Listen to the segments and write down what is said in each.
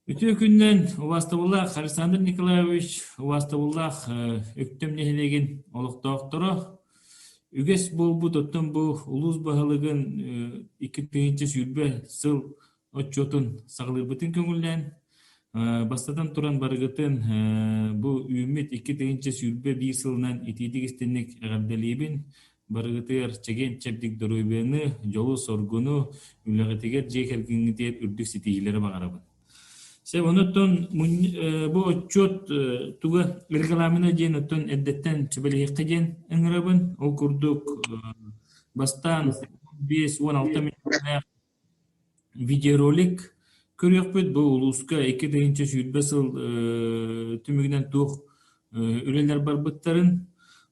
Үтүө күнүнэн убаастабыллаах Александр Николаевич, убаастабыллаах Өктөм нэһилиэгин олохтоохторо! Үгэс буолбут оттон бу улуус баһылыгын 2020 сыл отчуотун саҕалыырбытын көҥүллээн, бастатан туран барыгытын бу үүммүт 2021 сылынан итиитик-истинник эҕэрдэлиибин! Барыгытыгар чэгиэн-чэбдик доруобуйаны, дьолу-соргуну, үлэҕитигэр, дьиэ кэргэҥҥитигэр үрдүк ситиһиилэри баҕарабын. Сөп, онуттан бу отчуот туга регламена диэн оттон эрдэттэн сүбэлэһиэххэ диэн ыҥырабын. Ол курдук бастаан 5-16 мүнүүтэлээх Видеоролик көрүөхпүт. Бу улууска 2020 сыл түмүгүнэн туох үлэлэр барбыттарын.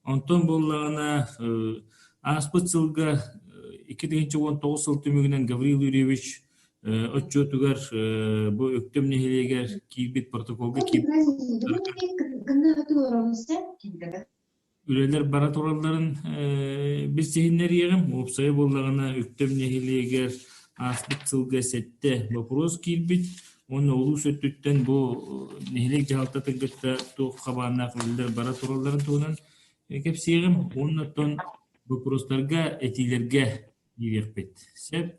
Онтон буоллаҕына ааспыт сылга 2019 сыл түмүгүнэн Гаврил Юрьевич отчуотугар бу Өктөм нэһилиэгэр киирбит протоколга киирбит Үлэлэр бара туралларын билсиһиннэриэҕим. Уопсайа буоллаҕына, Өктөм нэһилиэгэр ааспыт сылга сэттэ боппуруос киирбит уонна улуус өттүттэн бу нэһилиэк дьаһалтатын кытта туох хабааннаах үлэлэр бара туралларын туһунан кэпсиэҕим уонна оттон боппуруостарга, этиилэргэ киириэхпит. Сөп.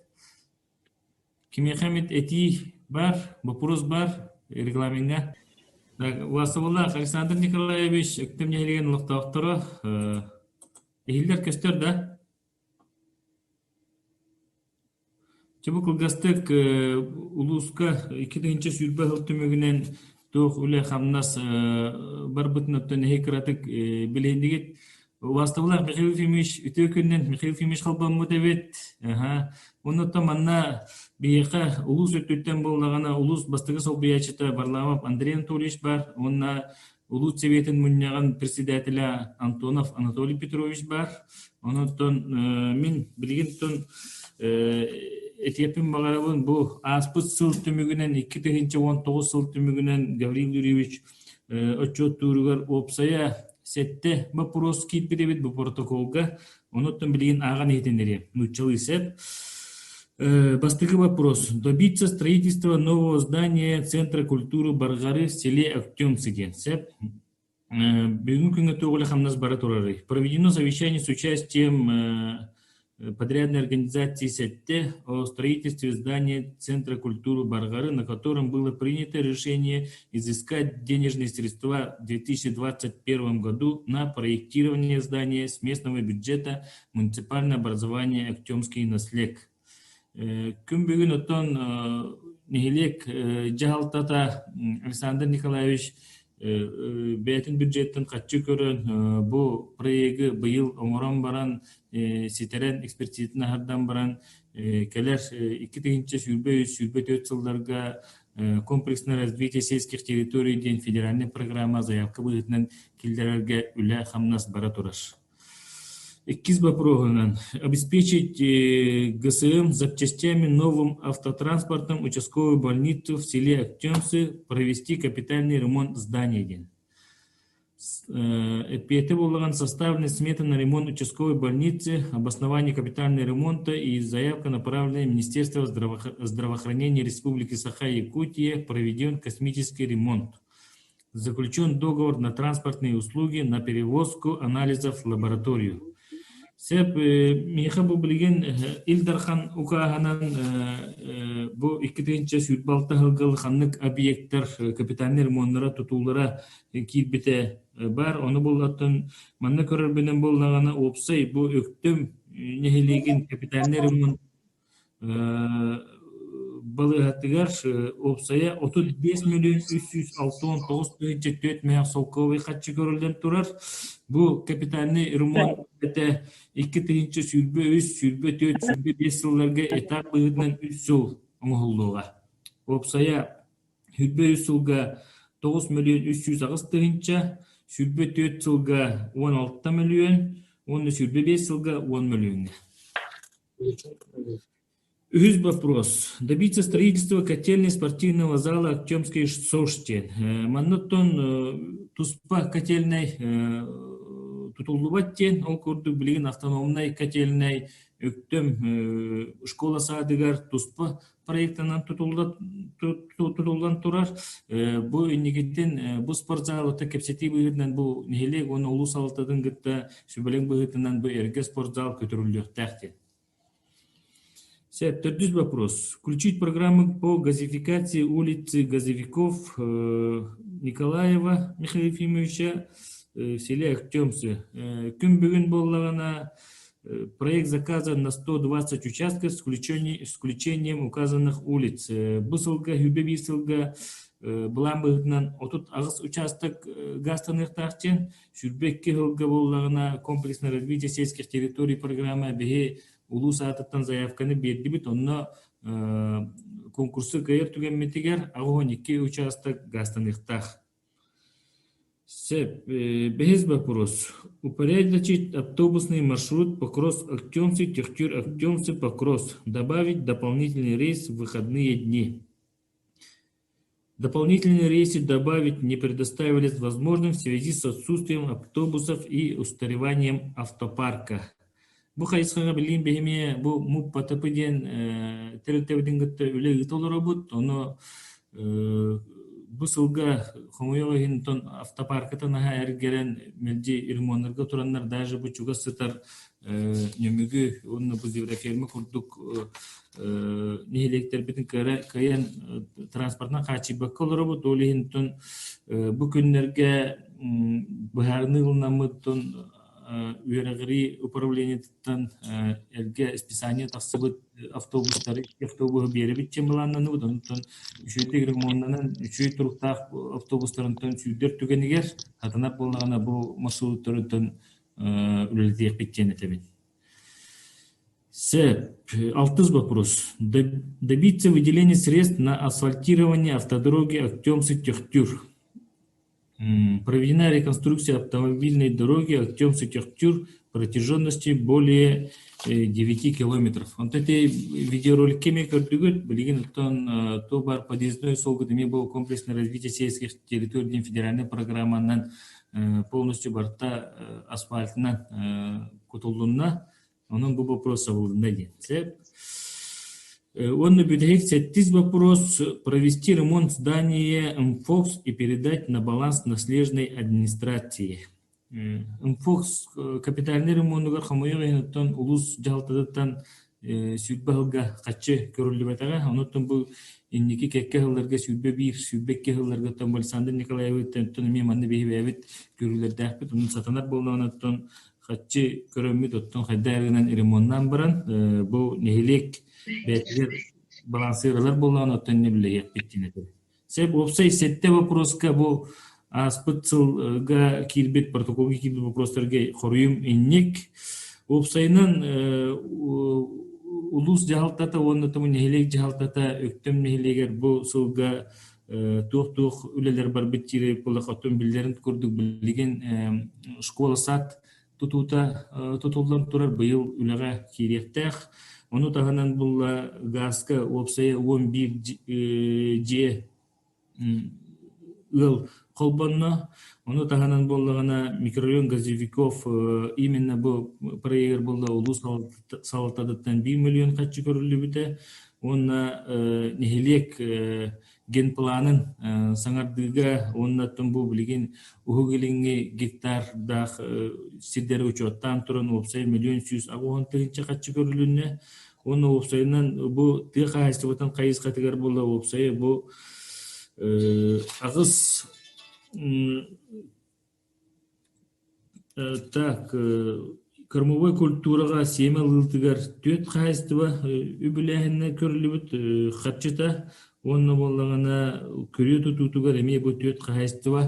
Кимиэхэ эмит этии баар, боппуруос баар регламеҥҥа? Убаастабыллаах Александр Николаевич, Өктөм нэһилиэгин олохтоохторо, иһиллэр көстөр да? Чэ бу кылгастык улууска 2020 сыл түмүгүнэн туох үлэ-хамнас барбытын оттон эһи кыратык билиһиннигит. Убаастабыллаах Михаил Ефимович, үтүө күнүнэн Михаил Ефимович холбоммут эбит. Аһа. Оннуттан манна биһиэхэ улуус өттүттэн буоллаҕына улуус бастакы солбуйааччыта Варламов Андрей Анатольевич баар уонна улуус сэбиэтин мунньаҕын председателэ Антонов Анатолий Петрович баар. Онон мин билигин этиэппин баҕарабын бу ааспыт сыл түмүгүнэн 2019 сыл түмүгүнэн Гаврил Юрьевич отчуоттууругар уопсайа сэттэ боппуруос киирбит эбит бу протоколга. Онуттан билигин ааҕан иһитиннэриэм. Нууччалыы сөп. Бастакы вопрос. Добиться строительства нового здания Центра культуры Баргары в селе Актемцы диэн сөп. Бүгүҥҥү күҥҥэ туох үлэ-хамнас бара турарый? Проведено совещание с участием подрядной организации СЭТТЭ о строительстве здания Центра культуры Баргары, на котором было принято решение изыскать денежные средства в 2021 году на проектирование здания с местного бюджета муниципального образования Актемский наслег. Күн бүгүн оттон нэһилиэк дьаһалтата Александр Николаевич бэйэтин бюджеттэн харчы көрөн бу проегы быйыл оҥорон баран ситэрэн экспертизатын аһардан баран кэлэр 2023-24 сылларга комплексное развитие сельских территорий диэн федеральнай программа заявка быһыытынан киллэрэргэ үлэ-хамнас бара турар. Иккис боппуруоһунан обеспечить ГСМ запчастями новым автотранспортом участковую больницу в селе Актемцы, провести капитальный ремонт здания диэн. Эппиэтэ буоллаҕына составлена смета на ремонт участковой больницы, обоснование капитального ремонта и заявка направлена в Министерство здравоохранения Республики Саха-Якутия, проведен космический ремонт. Заключен договор на транспортные услуги на перевозку анализов в лабораторию. Сөп, миэхэ бу билигин Ил Дархан укааһынан бу 2026 сылга ханнык объектар капитальнай ремоннара, тутуулара киирбитэ баар. Ону буллаттан манна көрөрбүнэн буоллаҕына уопсай бу Өктөм нэһилиэгин капитальнай ремонт балыыһатыгар уопсайа 35 мөлүйүөн 369 тыһыынча 4 мөһөх солкуобай харчы көрүллэн турар. Бу капитальнай ремонт үлэтэ 2023, 24, 25 сылларга этап быһыытынан үс сыл оҥоһуллуоҕа. Уопсайа 23 сылга 9 мөлүйүөн 308 тыһыынча, 24 сылга 16 мөлүйүөн уонна 25 сылга 10 мөлүйүөҥҥэ. Үһүс вопрос. Добиться строительства котельной спортивного зала Артемской СОЖ диэн. Манна туспа котельнай тутуллубат диэн, ол курдук билигин автономнай котельнай Өктөм школа саадыгар туспа проектынан тутуллан турар. Бу инникитин бу спортзалыта кэпсэтии быһыытынан бу нэһилиэк уонна улуус салалтатын кытта сүбэлэҥ быһыытынан бу эргэ спортзал көтүрүллүөхтээх диэн. Сөп, төрдүс вопрос. Включить программу по газификации улицы Газовиков Николаева Михаила Ефимовича в селе Актемцы. Күн бүгүн буоллаҕына проект заказан на 120 участков с включением указанных улиц. Бу сылга, хүбэ биир сылга былаан быһыытынан 38 участок газтаныахтаах диэн, 22 сылга буоллаҕына комплексное развитие сельских территорий программа биһи улуус аатыттан заявканы биэрдибит, онно конкурсу кыайар түгэммитигэр 82 участок газтаныахтаах. Сөп. Бэһис вопрос. Упорядочить автобусный маршрут Покрос-Артемцы, Тюхтюр-Артемцы, Покрос. Добавить дополнительный рейс в выходные дни. Дополнительные рейсы добавить не предоставились возможным в связи с отсутствием автобусов и устареванием автопарка. Бу хайысхаҕа билигин биһи бу МУП ПТП диэн тэрилтэбитин кытта үлэ ыыта олоробут. Ону бу сылга хомойуох иһин автопарката наһаа эргэрэн мэлдьи ремоннарга тураннар даже бу чугас сытар Нөмүгү уонна бу зеброферма курдук нэһилиэктэрбитин кыайан транспортынан хааччыйбакка олоробут. Ол иһин бу күннэргэ быһаарыныы ылынаммыт үөрэҕирии управлениетыттан эргэ списание тахсыбыт автобустары автобуһу биэрэбит диэн былааннаныбыт. Онтон үчүгэйдик ремоннанан үчүгэй туруктаах автобустарынтан сүүрдэр түгэнигэр хатанар буоллаҕына бу маршруттарыттан үлэлэтиэхпит диэн этэбин. Сөп. Алтыс вопрос. Добиться выделения средств на асфальтирование автодороги Артемцы-Тюхтюр. Проведена реконструкция автомобильной дороги Артемцы-Тюхтюр протяженностью более 9 километров. Онтон ити видеороликке эмиэ көрдүгүт, билигин оттон то бар подъездной суолгут эмиэ был комплексное развитие сельских территорий диэн федеральнай программанан полностью барыта асфальтынан кутуллунна. Онон бу вопрос сабылынна диэн. Уонна бүтэһик сэттис вопрос провести ремонт здания МФОКС и передать на баланс наслежной администрации. МФОКС капитальный ремонугар хомойуох иһин улуус дьаһалтатыттан 20 сылга хаччы көрүллүбэтэҕэ. Онуттан бу инники кэккэ сылларга 21, 22 сылларга оттон Александр Николаевичтан эмиэ манна биһи бэйэбит көрүүлэрдээхпит. Онон сатанар буоллаҕына оттон хаччы көрөммүт оттон хайдах эргинэн ремоннаан баран бу нэһилиэк бэйэтигэр балансыыралар буоллаҕына оттон инньэ үлэлэһиэхпит диэн этэр. Сөп уопсай сэттэ вопроска бу ааспыт сылга киирбит протоколга киирбит вопростарга хоруйум инник. Уопсайынан улуус дьаһалтата уонна тому нэһилиэк дьаһалтата Өктөм нэһилиэгэр бу сылга туох-туох үлэлэр барбыт диир буоллахха биллэрин курдук билигин школа-сад тутуута тутуллан турар быйыл үлэҕэ киириэхтээх. Ону таһынан булла гааска уопсайа 11 дьиэ ыал холбонно. Ону таһынан буоллаҕына микрорайон газовиков именно бу проегар буолла улуус салалтатыттан 1 миллион харчы көрүллүбүтэ уонна нэһилиэк генпланын саҥардыыга уонна оттон бу билигин Уһук Илиҥҥи гектардаах сирдэри учуоттаан туран уопсай 1 180 000 харчы көрүлүннэ. Уонна уопсайынан бу тыа хаһаайыстыбатын хайысхатыгар буолла уопсайа бу аҕыс Так, кормовой культураҕа сиэмэ ылыытыгар түөрт хаһаайыстыба үбүлээһинэ көрүллүбүт харчыта уонна буоллаҕына күрүө тутуутугар эмиэ бу түөрт хаһаайыстыба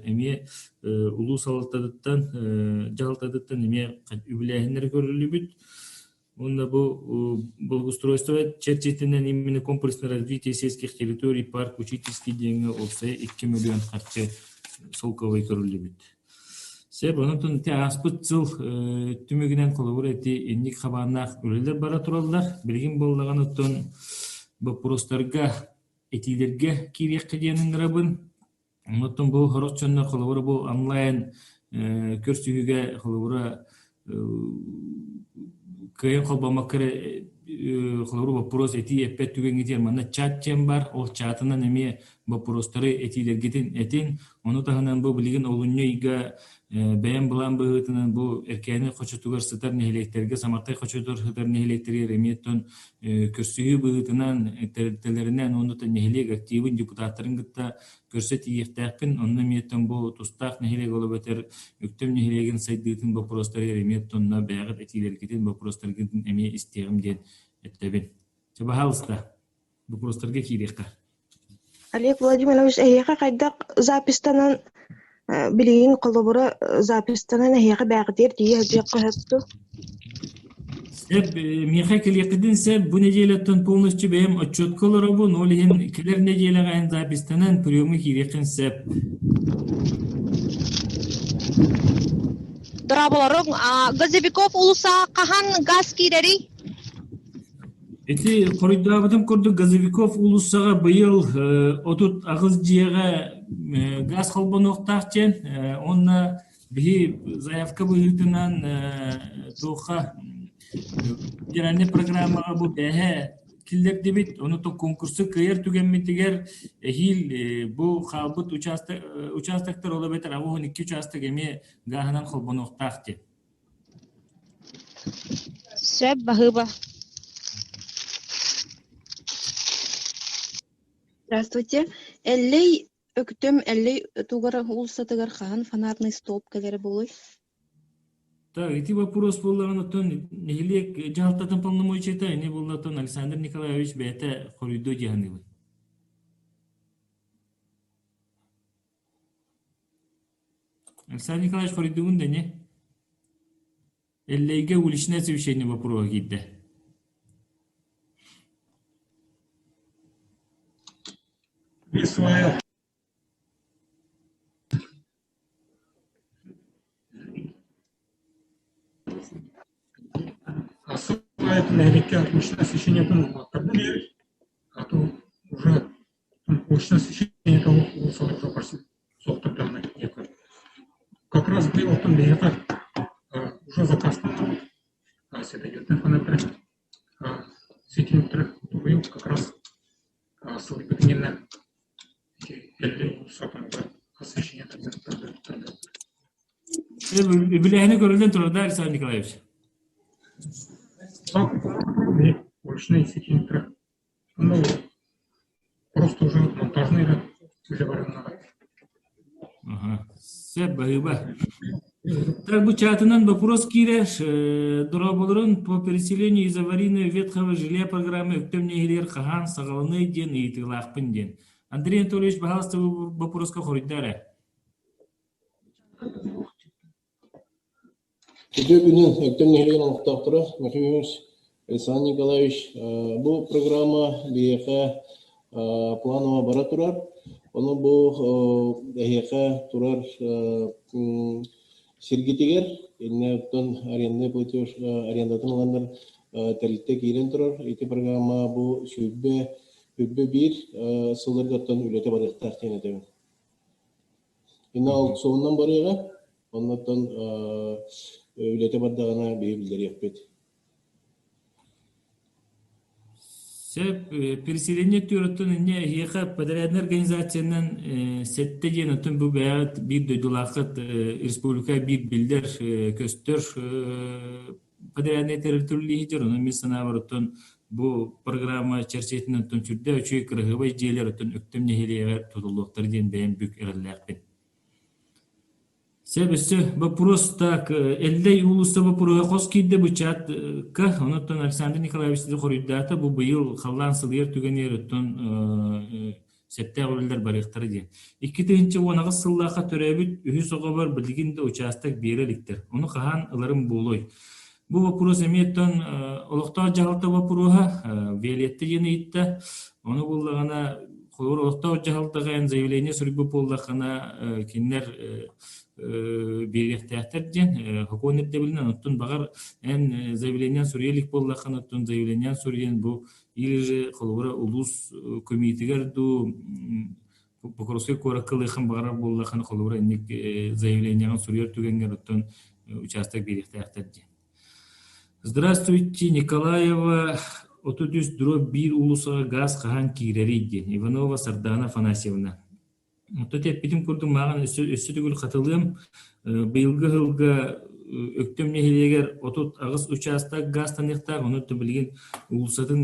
эмиэ улуус салалтатыттан дьаһалтатыттан эмиэ үбүлээһиннэрэ көрүллүбүт. Уонна бу благоустройство чэрчитинэн именно комплексное развитие сельских территорий парк учительский диэҥҥэ уопсайа 2 миллион харчы солковай көрүллүбүт. Сөп, онон ити ааспыт сыл түмүгүнэн холобур ити инник хабааннаах үлэлэр бара тураллар. Билигин буоллаҕына оттон боппуруостарга, этиилэргэ киириэххэ диэн ыҥырабын. Оттон бу сорох дьоннор холобура бу онлайн көрсүһүүгэ холобура Кыайан холбоммокко эрэ холобур боппуруос этии эппэт түгэҥҥитигэр манна чат диэн баар, ол чатынан эмиэ боппуруостары этиилэргитин этиҥ. Ону таһынан бу билигин олунньу ыйга бэйэм былаан быһыытынан бу Эркээни хочотугар сытар нэһилиэктэргэ, Самартай хочотугар сытар нэһилиэктэригэр эмиэ оттон көрсүһүү быһыытынан тэрилтэлэринэн уонна нэһилиэк активын депутаттарын кытта көрсө тиийиэхтээхпин. Онно эмиэ оттон бу тустаах нэһилиэк ол эбэтэр Өктөм нэһилиэгин сайдыытын боппуруостарыгар эмиэ оттонно бэйэҕит этиилэргитин, боппуруостаргытын эмиэ истиэҕим диэн эттэбин. Чэ, баһаалыста, боппуруостарга киириэххэ. Олег Владимирович, эһиэхэ хайдах запистанан билигин холобура запистанан эһиэхэ бээҕитигэр тиийэ сылдьыахха сөп дуо? Сөп, миэхэ кэлиэххитин сөп. Бу нэдиэлэттэн полностью бэйэм отчетка олоробун, ол иһин кэлэр нэдиэлэҕэ эн запистанан приемҥа киириэххин сөп. Дорооболоруҥ, Газовиков уулусса хаһан газ киирэрий? Ити хоруйдаабытым курдук Газовиков уулуссаҕа быйыл 38 дьиэҕэ газ холбонуохтаах диэн уонна Биһи заявка быһыытынан туохха федеральнай программаҕа бу бэһэ киллэрдибит. Ону то конкурсу кыайар түгэммитигэр эһиил бу хаалбыт участок участоктар ол эбэтэр 82 участок эмиэ гааһынан холбонуохтаах диэн. Сөп, баһыыба. Здравствуйте. Эллэй Өктөм Эллэй тугар уулуссатыгар хаһан фонарный столб кэлэрэ буолуой? Так, ити вопрос буоллаҕына оттон нэһилиэк дьаһалтатын полномочията ини буолла оттон Александр Николаевич бэйэтэ хоруйдуо дии саныыбын. Александр Николаевич хоруйдугун да ини? Эллэйгэ уличное освещение боппуруоһа киирдэ. Осваивает нэһилиэккэ уличное освещениетын улааттарда биэрэр, а то уже уличное освещение уулуссаларга суохтар даҕаны диэки. Как раз быйыл оттон биһиэхэ уже заказтан светодиодный фонарьдары светильниктары быйыл как раз сылыйбыт иннинэ ити элли уулуссатын освещение Үбүлээһини көрүллэн турар да, Александр Николаевич? Уличные светильниктары Ну, просто уже монтажный үлэ бараннаҕа. Аха, сөп, баһыыба. Так, бу чатынан вопрос киирэр. Дорооболорун по переселению из аварийного ветхого жилья программы Өктөм нэһилиэгэр хаһан саҕаланыай диэн ыйытыылаахпын диэн. Андрей Анатольевич, баһаалыста бу боппуруоска хоруйдаа эрэ. Үтүө күнүн Өктөм нэһилиэгин олохтоохторо Михаил Александр Николаевич, бу программа биһиэхэ планово бара турар. Ону бу эһиэхэ турар сиргитигэр иннэ оттон арендный платеж арендатын ыланнар тэрилтэ киирэн турар. Ити программа бу 21 сылларга оттон үлэтэ барыахтаах диэн этэбин. Инна аукционунан барыаҕа, оннуттан үлэтэ бардаҕына биһи биллэриэхпит. Сөп, переселение түөрөттөн инньэ эһиэхэ подрядный организациянан сэттэ диэн оттон бу бэйэҕит биир дойдулааххыт республика биир биллэр көстөр подрядный тэрилтэ үлэлииһитэр, онон мин санаабар оттон бу программа чэрчитинэн оттон сүрдээх үчүгэй кыраһыабай дьиэлэр оттон Өктөм нэһилиэгэр тутуллуохтара диэн бэйэм бүк эрэллээхпин. Сөп, өссө вопрос так, Эллэй уулусса боппуруоһа хос киирдэ бу чатка, онон Александр Николаевич хоруйдаата, бу быйыл халлаан сылыйар түгэнигэр оттон сөптөөх үлэлэр барыахтара диэн. 2018 сыллаахха төрөөбүт үһүс оҕобор билигин да учаастак биэрэ иликтэр. Ону хаһан ыларым буолуой? Бу боппуруос эмиэ оттон олохтоох дьаһалта боппуруоһа Виолетта диэн ыйытта. Ону буллаҕына холобур олохтоох дьаһалтаҕа эн заявление суруйбут буоллаххына кинилэр биэриэхтээхтэр диэн сокуон ирдэбилинэн оттон баҕар эн заявлениены суруйа илик буоллаххына оттон заявлениены суруйан бу Или же холобура улуус көмиитигэр дуу Покровскай куоракка ылыаххын баҕарар буоллаххына холобура инник заявлениеҕын суруйар түгэҥҥэр оттон учаастак биэриэхтээхтэр диэн. Здравствуйте, Николаева 33 дробь 1 уулуссаҕа гаас хаһан киирэрий диэн Иванова Сардана Афанасьевна. Оттон эппитим курдук мааҕын өссө, өссө төгүл хатылыам. Быйылгы сылга Өктөм нэһилиэгэр 38 учаастак гаазтаныахтаах, онон билигин уулуссатын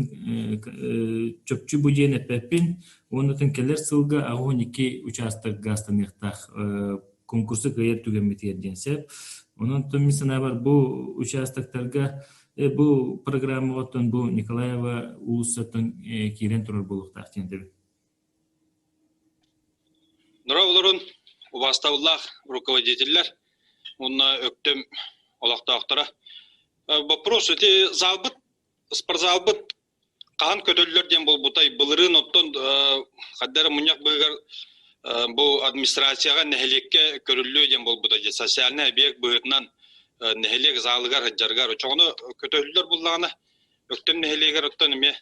чопчу бу диэн эппэппин. Уонна кэлэр сылга 82 учаастак гаазтаныахтаах конкурсу кыайар түгэммитигэр диэн сөп. Онон мин санаабар бу учаастактарга бу программаҕа оттон бу Николаева уулуссаттан киирэн турар буолуохтаах диэн этэбин. Нора олорун убаастабыллаах руководителлэр уонна Өктөм олохтоохторо. Вопрос ити залбыт спортзалбыт хаһан көтөллөр диэн буолбутай былырыын оттон хадда эрэ мунньах быыһыгар бу администрацияҕа нэһилиэккэ көрүллүө диэн буолбута дии социальнай объект быһыытынан нэһилиэк залыгар сылдьарыгар очоҕуна көтөллөр буллаҕына Өктөм нэһилиэгэр оттон эмиэ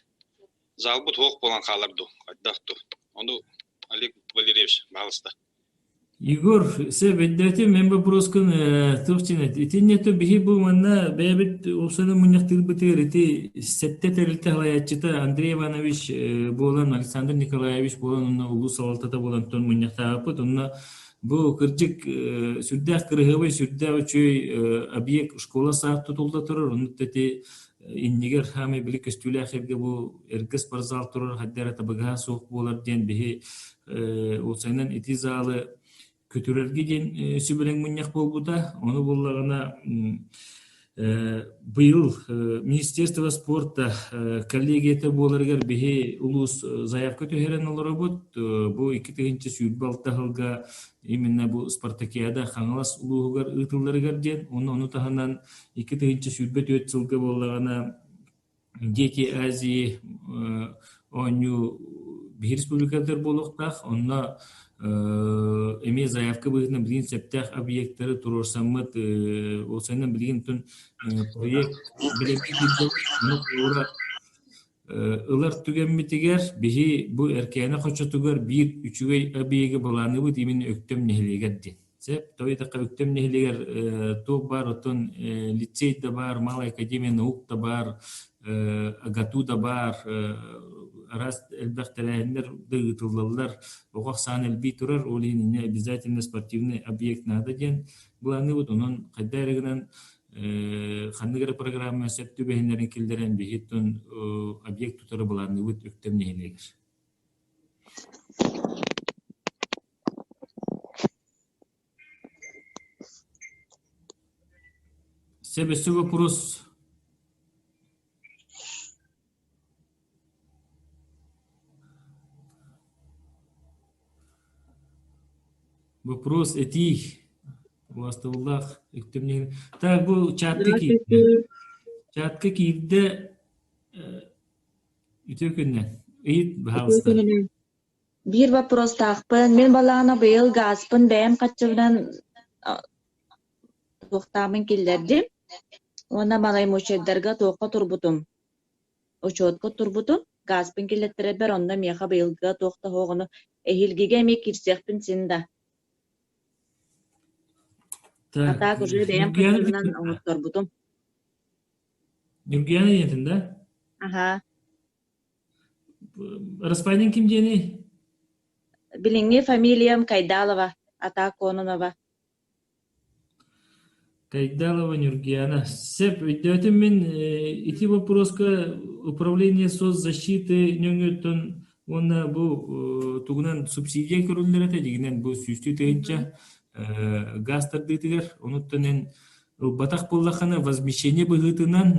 залбыт суох буолан хаалар дуу хайдах дуу ону Олег Валерьевич баалыста Егор, сөп өйдөөтүм, эн боппуруоскун туох диэн итиннэ биһи бу манна бэйэбит уопсайынан мунньахтыырбытыгар ити сэттэ тэрилтэ салайааччыта Андрей Иванович буолан, Александр Николаевич буолан уонна улуус салалтата буолан тон мунньахтаабыппыт. Онно бу кырдьык сүрдээх кырыһыабай, сүрдээх үчүгэй объект школа саат тутулла турар. Онно ити иннигэр хаамай били көстүүлээх эргэ бу эргэ спортзал турар хайда эрэ табыгаһа суох буолар диэн биһи уопсайынан ити залы көтүрэргэ диэн сүбэлэҥ мунньах буолбута. Ону буллаҕына быйыл Министерство спорта коллегията буоларыгар биһи улуус заявка түһэрэн олоробут. Бу 2026 сылга именно бу спартакиада Хаҥалас улууһугар ыытылларыгар диэн, уонна ону таһынан 2024 сылга буоллаҕына Дети Азии оонньуу биһи республикатыгар буолуохтаах. Онно эмиэ заявка быһыытынан билигин сөптөөх объектары туруорсаммыт уопсайынан билигин проект бэлэмниир ылар түгэммитигэр биһи бу Эркээни хочотугар биир үчүгэй объегы былаанныыбыт именно Өктөм нэһилиэгэр диэн. Сөп, тоҕо диэтэххэ Өктөм нэһилиэгэр туох баар оттон лицей да баар, Малая академия наук да баар, АГАТУ да баар, араас элбэх тэрээһиннэр да ыытыллаллар, оҕо ахсаана элбии турар, ол иһин инньэ обязательно спортивный объект наада диэн былаанныыбыт. Онон хайдах эрэ гынан ханнык эрэ программа сөп түбэһиннэрин киллэрэн биһиттэн объект тутары былаанныыбыт Өктөм нэһилиэгэр. Сөп, өссө вопрос? Вопрос этии. Убаастабыллаах Өктөм Так, бу чатка киирдэ. Чатка киирдэ. Үтүө күннэн. Ыйыт, баһаалыста. Биир боппуруостаахпын. Мин балаҕана быйыл гааспын бэйэм харчыбынан туохтаабын киллэрдим уонна малаймучайдарга туохха турбутум, учуотка турбутум. Гааспын киллэттэрэрбэр онно миэхэ быйылгыга туох да суоҕуну эһиилгигэ эмиэ киирсиэхпин син да. А Так, так уже бэйэм Ньургуяна харчыбынан оҥотторбутум. Ньургуяна ийэтин да? Аһаа. Распадин ким диэний? Билиҥҥи фамилиям Кайдалова, Ата Кононова. Кайдалова Нюргияна. Сөп, өйдөөтүм мин ити боппуруоска управление соцзащиты нөҥүөттэн уонна бу тугунан субсидия көрүллэр этэ дьиҥинэн бу сүүстүү тыһыынча газ тардыытыгар онуттан эн Ылбатах буоллаххына возмещение быһыытынан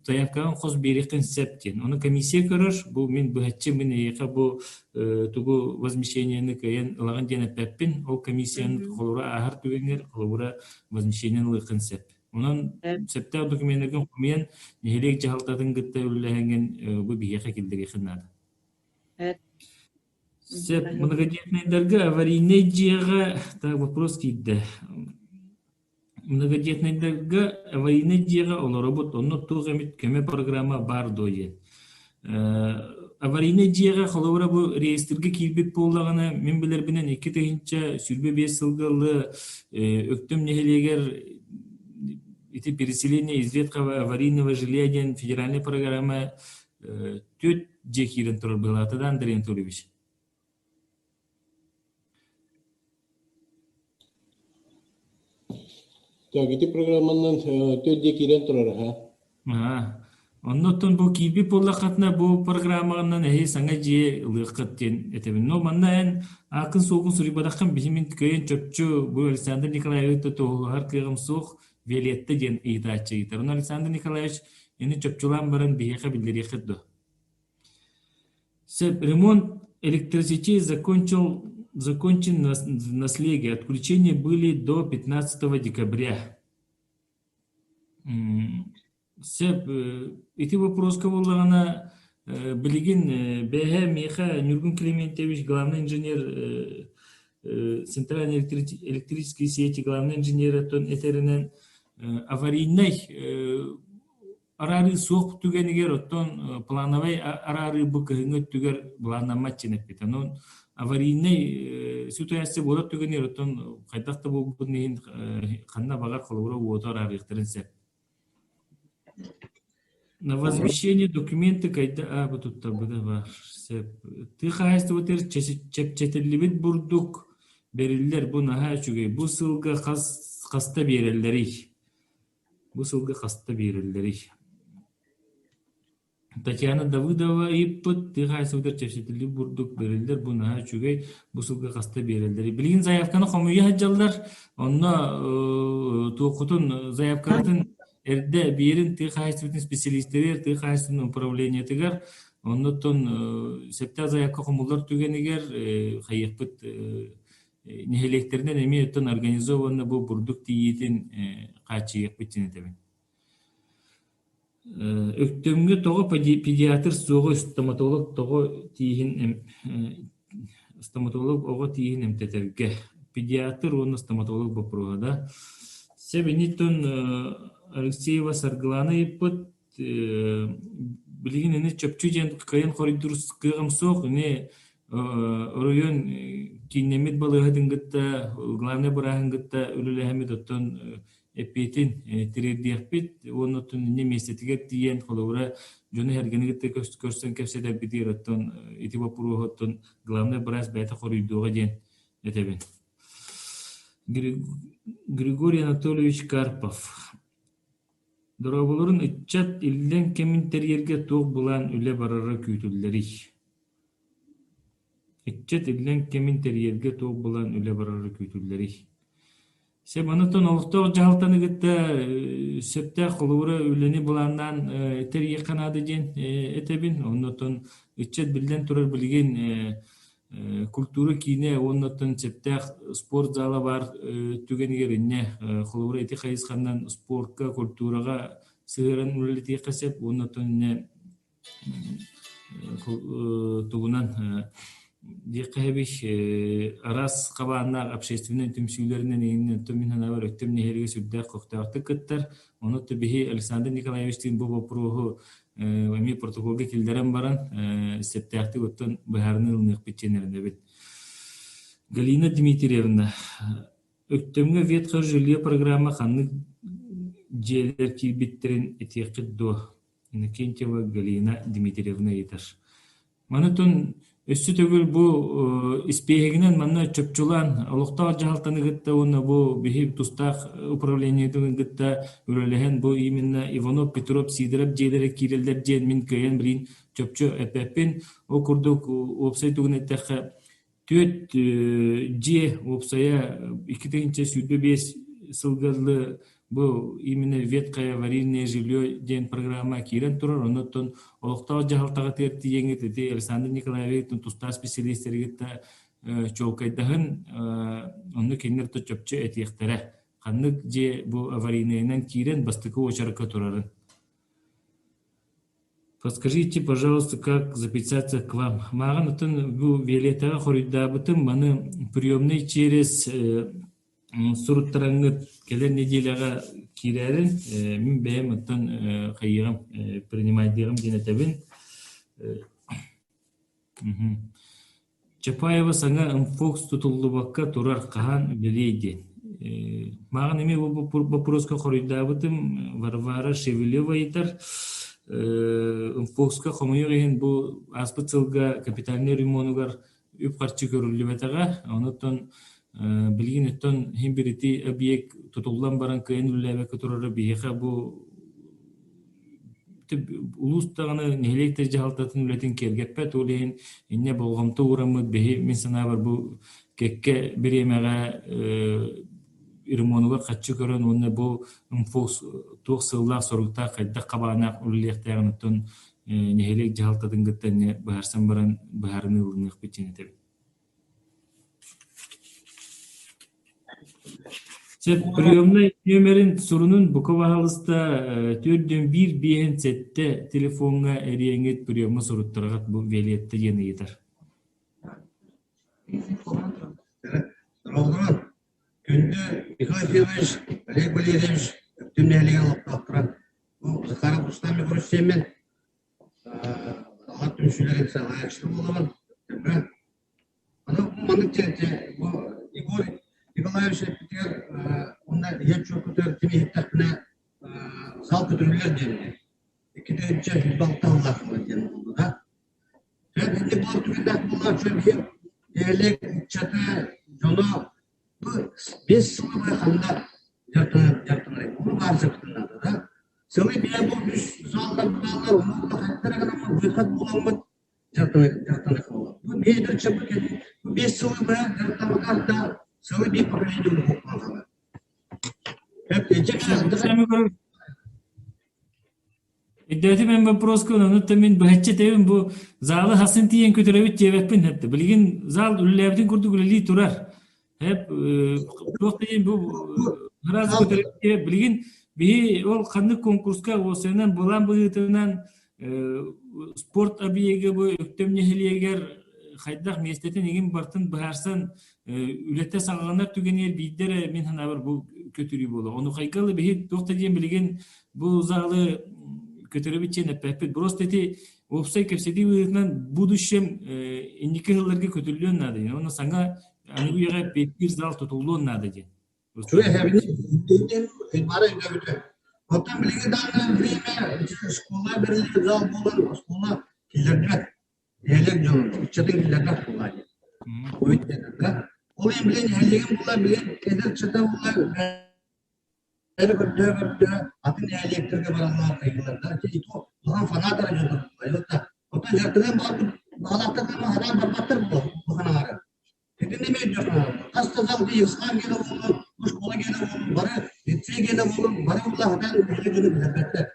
заявкаҕын хос биэриэххин сөп диэн. Ону комиссия көрөр, бу мин быһаччы мин эйиэхэ бу тугу возмещениены кыайан ылаҕын диэн эппэппин. Ол комиссияны холобура ааһар түгэҥҥэр холобура возмещениены ылыаххын сөп. Онон сөптөөх докуменнаргын хомуйан нэһилиэк дьаһалтатын кытта үлэлэһэҥҥин бу биһиэхэ киллэриэххин наада. Сөп, многодетнайдарга аварийнай дьиэҕэ так вопрос киирдэ. Многодетнайдарга аварийнай дьиэҕэ олоробут, онно туох эмит көмө программа баар дуо диэн. Аварийнай дьиэҕэ холобура бу реестргэ киирбит буоллаҕына, мин билэрбинэн 2025 сылга ылы Өктөм нэһилиэгэр Ити переселение из ветхого аварийного жилья диэн федеральнай программа түөрт дьиэ киирэн турар быһыылаата да Андрей Анатольевич? Так, ити программанан түөрт дьиэ киирэн турар аха. Аа, оннуттан бу киирбит буоллаххытына бу программаҕынан эһи саҥа дьиэ ылыаххыт диэн этэбин. Но манна эн ааккын-суолгун суруйбатаххын биһи мин кыайан чопчу бу Александр Николаевич туһуһар кыаҕым суох Виолетта диэн ыйытааччы ыйытар. Ону Александр Николаевич ини чопчулаан баран биһиэхэ биллэриэххит дуо? Сөп, ремонт электросетей закончил, закончен в наследие. Отключения были до 15 декабря. Сөп, ити вопроска буоллаҕына, билигин бэйэ миэхэ Ньургун Климентьевич главный инженер центральной электрической сети главный инженер оттон этэринэн аварийнай араарыы суох түгэнигэр оттон плановай араарыы бу кыһыҥҥы өттүгэр былааннаммат диэн эппит. Онон аварийнай ситуация буолар түгэнигэр оттон хайдах да буолбутун иһин ханна баҕар холобура уоту араарыахтарын сөп. На возмещение документы кайда а бу туттарбыта баар сөп. Тыа хаһаайыстыбатыгар чэпчэтиллибит бурдук бэриллэр бу наһаа үчүгэй. Бу сылга хас хаста биэрэллэрий? Бу сылга хаста биэрэллэрий? Татьяна Давыдова ыйыппыт, тыа хаһаайыстыбатыгар чэпчэтиллибит бурдук бэриллэр, бу наһаа үчүгэй, бу сылга хаста биэрэллэрий? Билигин заявканы хомуйа сылдьаллар, онно туоххутун заявкаҕытын эрдэ биэрин тыа хаһаайыстыбатын специалистэригэр, тыа хаһаайыстыбатын управлениетыгар, оннуттан сөптөөх заявка хомуллар түгэнигэр хайыахпыт нэһилиэктэринэн эмиэ оттон организованно бу бурдук тиийиитин хааччыйыахпыт диэн этэбин. Өктөмҥө тоҕо педиатр суоҕуй, стоматолог тоҕо тииһин стоматолог оҕо тииһин эмтэтэргэ? Педиатр уонна стоматолог боппуруоһа да. Сэбиниттэн Алексеева Саргылаана ыйыппыт билигин ини чопчу диэн кыайан хоруйдуур кыаҕым суох ини оройуон кииннэммит балыыһатын кытта главнай бырааһын кытта үлэлэһэммит оттон эппиэтин тириэрдиэхпит уонна оттон инньэ миэстэтигэр тиийэн холобура дьону-сэргэни кытта көрсөн кэпсэтэрбитигэр оттон ити боппуруоһу оттон главнай быраас бэйэтэ хоруйдуоҕа диэн этэбин. Григорий Анатольевич Карпов Дорооболорун ыччат иллэҥ кэмин тэрийэргэ туох былаан үлэ барара күүтүллэрий? Ыччат иллэҥ кэмин тэрийэргэ туох былаан үлэ барара күүтүллэрий? Сөп, онтон олохтоох дьаһалтаны кытта сөптөөх холобура үлэни былааннаан тэрийиэххэ наада диэн этэбин. Оннуттан ыччат биллэн турар билигин культура киинэ уонна оттон сөптөөх спорт зала баар түгэнигэр инньэ холобура ити хайысханан спортка, культураҕа сыһыаран үлэлэтиэххэ сөп уонна оттон инньэ тугунан диэххэ сөбүй араас хабааннаах общественнай түмсүүлэринэн иҥинэн оттон мин санаабар Өктөм нэһилиэгэ сүрдээх көхтөөхтүк кыттар. Ону биһи Александр Николаевичтыын бу боппуруоһу эмиэ протоколга киллэрэн баран сөптөөхтүк оттон быһаарыныы ылыныахпыт диэн эрэнэбит. Галина Дмитриевна, Өктөмҥө ветхое жилье программа ханнык дьиэлэр киирбиттэрин этиэххит дуо? Иннокентьева Галина Дмитриевна ыйытар. Манытын өссө төгүл бу испииһэгинэн манна чопчулаан олохтоох дьаһалтаны кытта уонна бу биһи тустаах управлениетын кытта үлэлэһэн бу именно Иванов, Петров, Сидоров дьиэлэрэ киирэллэр диэн мин кыайан билин чопчу эппэппин. Ол курдук уопсай тугун эттэххэ Түөрт дьиэ уопсайа 2025 сылга дылы бу именно ветхое аварийное жилье диэн программа киирэн турар. Оннуттан олохтоох дьаһалтаҕытыгар тиийэҥҥит ити Александр Николаевич тустаах специалистэригит кытта чуолкайдаһын онно кинилэр то чопчу этиэхтэрэ. Ханнык дьиэ бу аварийнайынан киирэн бастакы уочаракка турарын. Подскажите, пожалуйста, как записаться к вам? Мааҕын оттон бу Виолеттаҕа хоруйдаабытым, маны приемный через суруттараҥҥыт кэлэр нэдиэлэҕэ киирээрин, мин бэйэм оттон хайыаҕым, принимайдыаҕым диэн этэбин. Чапаева саҥа МФОКС тутуллубакка турар хаһан үлэлиэй диэн. Мааҕын эмиэ бу боппуруоска хоруйдаабытым Варвара Шевелева ыйытар. МФОСка хомойуох иһин бу ааспыт сылга капитальнай ремонугар үп-харчы көрүллүбэтэҕэ. Онуттан билигин оттон иһин бир ити объект тутуллан баран кыайан үлэлээбэккэ турара биһиэхэ бу улуус даҕаны нэһилиэк да дьаһалтатын үлэтин киэргэппэт. Ол иһин инньэ болҕомто уураммыт биһи мин санаабар бу кэккэ бириэмэҕэ ремонугар харчы көрөн уонна бу МФОС туох сыаллаах-соруктаах хайдах хабааннаах үлэлиэхтээҕин оттон нэһилиэк дьаһалтатын кытта эмиэ быһаарсан баран быһаарыныы ылыныахпыт диэн этэбин. Сөп, приемнай нүөмэрин сурунун бука баһаалыста 4 1 5 7 телефоҥҥа эриэҥҥит приемҥа суруттараҕыт бу Виолетта диэн ыйытар. Дорооболорун! Күндү Михаил Ефимович, Олег Валерьевич, Өктөм нэһилиэгин олохтоохторо. Бу Захаров Рустам Егорович сиэммин Алар түмсүүлэрин салайааччыта буолабын. Өктөмҥө. Аны бу маннык диэн бу Егор Николаевич эппитигэр уонна ийэ чуоппутугар ким иһиттэхпинэ зал көтүрүллэр диэн 2 606 сыллаах диэн буолла да. Ити буолар түгэннээх буоллар үчүгэй нэһилиэк ыччата дьоно бу 5 сылы быһа ханна дьарыктанар ону баар дьарыктанаата да сылы биэ бу үс заллар бааллар ону хайдах гынан выход буоламмыт дьарыктанар буолар бу биэдэрчэ бу бу 5 сылы быһа дьарыктамматах да сылы биир поколение буолуохтаах. Өйдөөтүм эн боппуруоскун, онуттан мин быһаччы этэбин бу залы хасын тиийэн көтөрөбүт диэбэппин этэ. Билигин зал үлэлээбитин курдук үлэлии турар. Эп туох диэн бу ыраас көтөрөбүт диэбэт. Билигин биһи ол ханнык конкурска уосайынан былаан быһыытынан спорт объега бу Өктөм нэһилиэгэр хайдах миэстэтин игин бартын быһаарсан үлэтэ саҕаланар түгэнигэр биирдэ эрэ мин санаабар бу көтүрүү буолуо. Ону хайгалы биһи туох да диэн билигин бу залы көтөрөбүт диэн эппэппит. Просто ити уопсай кэпсэтии быһыытынан будущем инники сылларга көтүллүөн наада диэн. Уонна саҥа аныгы үйэҕэ эппиэттиир зал тутуллуон наада диэн. Үчүгэй эһэбини бары өйдөөбүтэ. Оттон билиҥҥи даҕаны время школа бэриллибит зал буолан оскуола киллэрдибэт. Нэһилиэк дьонун, ыччатын киллэрбэт буолла диэн. Ол иһин билин нэһилиэгим буолла, билин эдэр ыччата буолла, бэйэлэрэ көрдөһө-көрдөһө атын нэһилиэктэргэ бараллар, кыйыллар. И то улахан фанат эрэ дьоннор буолла. Оттон дьарыктаныан баҕарбыт баҕалаахтар ханаан барбаттар буолла улахан аҥаара. Итиннэ эмиэ өйдүөх хас да зал ИСХ гена буоллун, школа гена буоллун, бары лицей гена буоллун, бары улахан үлэ дьону билэрбэттэр.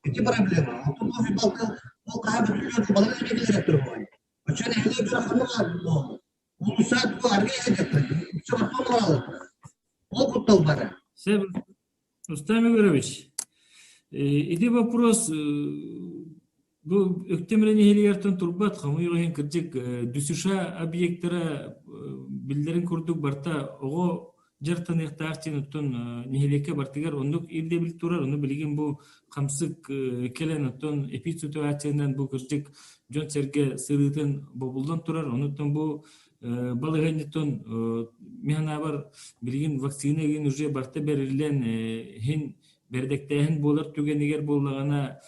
Ити проблема. Оттон кофе балты ол хаһа бүтүллүөр балар эмиэ кэлэрэ турбуой. Оччоон эһилиэ дьоро ханна баар буолуо? Улуусаа тугу аргы иһэдьэттэр, үксэ баттон баралар. Ол куттал бара. Сеп, Рустам Егорович, ити вопрос Бу Өктөм эрэ нэһилиэгэртэн турбат, хомойуох иһин кырдьык ДЮСШ объектара биллэрин курдук барыта оҕо дьарыктаныахтаах диэн оттон нэһилиэккэ бартыгар оннук ирдэбил турар. Ону билигин бу хамсык кэлэн оттон эпидситуациянан бу кырдьык дьон-сэргэ сырыытын бобуллан турар. Онуттан бу балаһыанньаттан мин санаабар билигин вакцина игин уже барыта бэриллэн иһин Бэрдэктээһин буолар түгэнигэр буоллаҕына,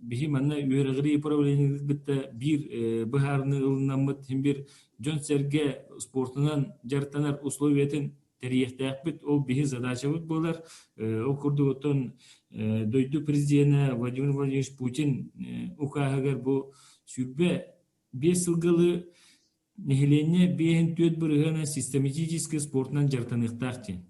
биһи манна үөрэҕирии управлениетын кытта биир быһаарыныы ылынаммыт син бир дьон-сэргэ спортунан дьарыктанар условиятын тэрийиэхтээхпит. Ол биһи задачабыт буолар. Ол курдук оттон дойду президенэ Владимир Владимирович Путин укааһыгар бу 25 сылгылыы Нэһилиэнньэ 54 бырыһыана систематическай спортунан дьарыктаныахтаах диэн.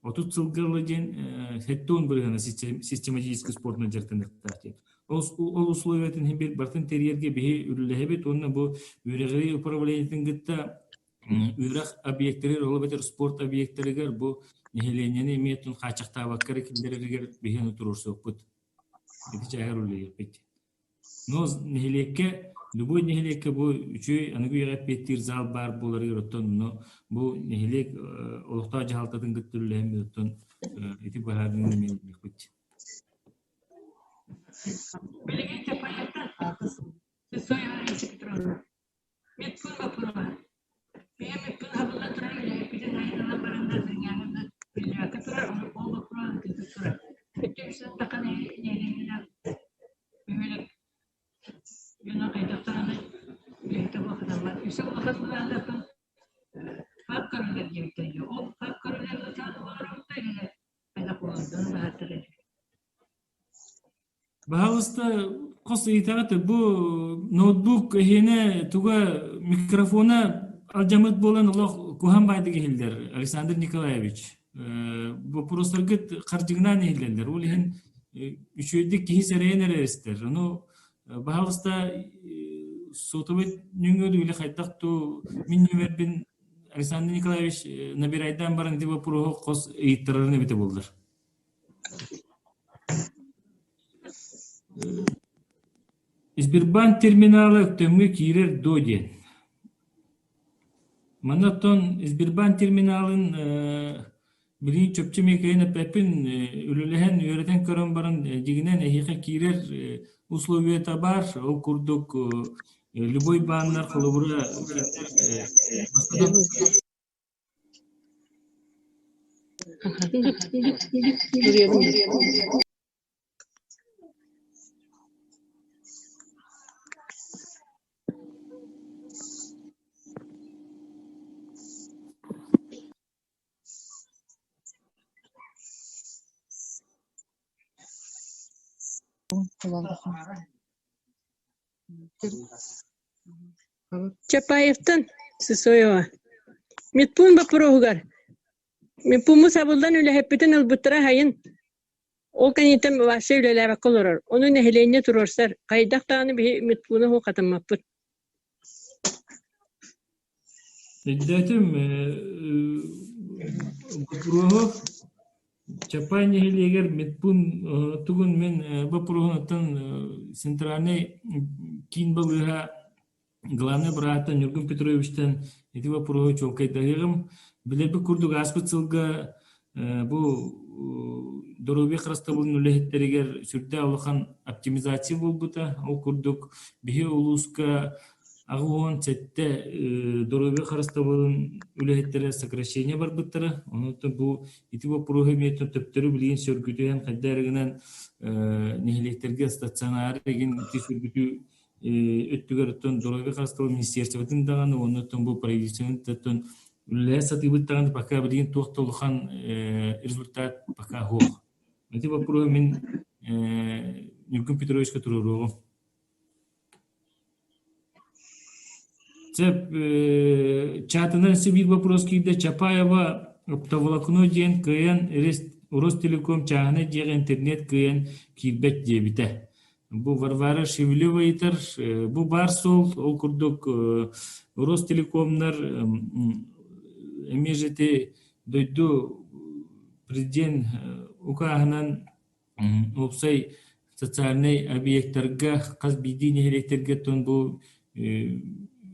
30 сылга ыла диэн 70 бырыһыана систематическай спортунан дьарыктаныахтаах диэн. Ол, ол условиятын иһин бир барытын тэрийэргэ биһи үлэлэһэбит уонна бу үөрэҕирии управлениетын кытта үөрэх объектэригэр, ол эбэтэр спорт объектэригэр бу нэһилиэнньэни эмиэ хааччахтаабакка эрэ киллэрэригэр биһи ону туруорсуохпут. Ити чааһыгар үлэлиэхпит. Но нэһилиэккэ, любой нэһилиэккэ бу үчүгэй аныгы үйэҕэ эппиэттиир зал баар буоларыгар оттон онно бу нэһилиэк олохтоох дьаһалтатын кытта үлэлэһэммит оттон ити быһаарыыны эмиэ ылыныахпыт. Билигин Медпункт боппуруоһа. Бэйэм медпункт хабыллан турар үлэһиппитин айан ылан бараннар дьиҥҥээҕи. Баһаалыста хос ыйытаҕыт бу ноутбук эһиэнэ туга микрофона алдьаммыт буолан олох куһаҕан баайдык иһиллэр Александр Николаевич. Боппуруостаргыт хардьыгынаан иһиллэллэр. Ол иһин үчүгэйдик киһи сэрэйэн эрэ истэр. Ону баһаалыста сотовый нөҥүө үлэ хайдах туу мин нүөмэрбин Александр Николаевич набирайдаан баран ити боппуруоһу хос ыйыттарарын эбитэ буоллар. Сбербанк терминала Өктөмҥө киирэр дуо диэн. Манна оттон Сбербанк терминалын билигин чопчу эмиэ кыайан эппэппин, үлэлэһэн, үөрэтэн көрөн баран дьиҥинэн эһиэхэ киирэр условиета баар. Ол курдук любой бааннар холобура бастатан Чапаевтан Сысоева. Медпуун боппуруоһугар медпууммут сабыллан үлэһиппитин ылбыттара сайын ол кэнниттэн вообще үлэлээбэккэ олорор. Ону нэһилиэнньэ туруорсар. Хайдах даҕаны биһи медпууна суох хатаммаппыт. Өйдөөтүм боппуруоһу Чапай нэһилиэгэр медпуун тугун мин боппуруоһуттан центральнай киин балыыһа главнай бырааттан Ньургун Петровичтан ити боппуруоһу чуолкайдаһыаҕым. Билэрбит курдук ааспыт сылга бу доруобуйа харыстабылын үлэһиттэригэр сүрдээх улахан оптимизация буолбута. Ол курдук биһи улууска 87 доруобуйа харыстабылын үлэһиттэрэ сокращение барбыттара. Онон бу ити боппуруоһу эмиэ төптөрү билигин сөргүтүһэн хайда эрэ гынан нэһилиэктэргэ стационар игин ити сөргүтүү өттүгэр оттон доруобуйа харыстабылын министерствотын даҕаны уонна оттон бу правительствотын оттон үлэлэһэ сатыыбыт даҕаны пока билигин туох да улахан результат пока суох. Ити боппуруоһу мин Ньургун Петровичка туруоруоҕум. Сөп, чатынан өссө биир вопрос киирдэ. Чапаева оптоволокно диэн кыайан Ростелеком чааһынай дьиэҕэ интернет кыайан киирбэт диэбитэ. Бу Варвара Шевелева ыйытар, бу баар суол, ол курдук Ростелекомнар эмиэ же ити дойду президент укааһынан уопсай социальнай объектарга хас биирдии нэһилиэктэргэ оттон бу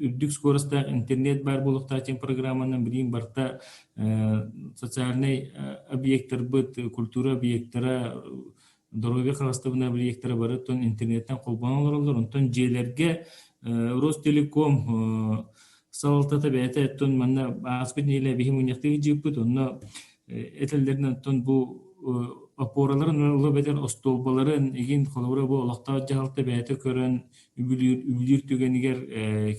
үрдүк скоростаах интернет баар буолуохтаах диэн программанан билигин барыта социальнай объектарбыт, культура объектара, доруобуйа харыстабына объектара бары оттон интернеттэн холбонон олороллор. Онтон дьиэлэргэ Ростелеком салалтата бэйэтэ оттон манна ааспыт нэдиэлэ биһи мунньахтыы сылдьыбыппыт. Онно этэллэринэн оттон бу опораларын ыла эбэтэр остуолбаларын игин холобура бу олохтоох дьаһалта бэйэтэ көрөн үбүлүүр үбүлүүр түгэнигэр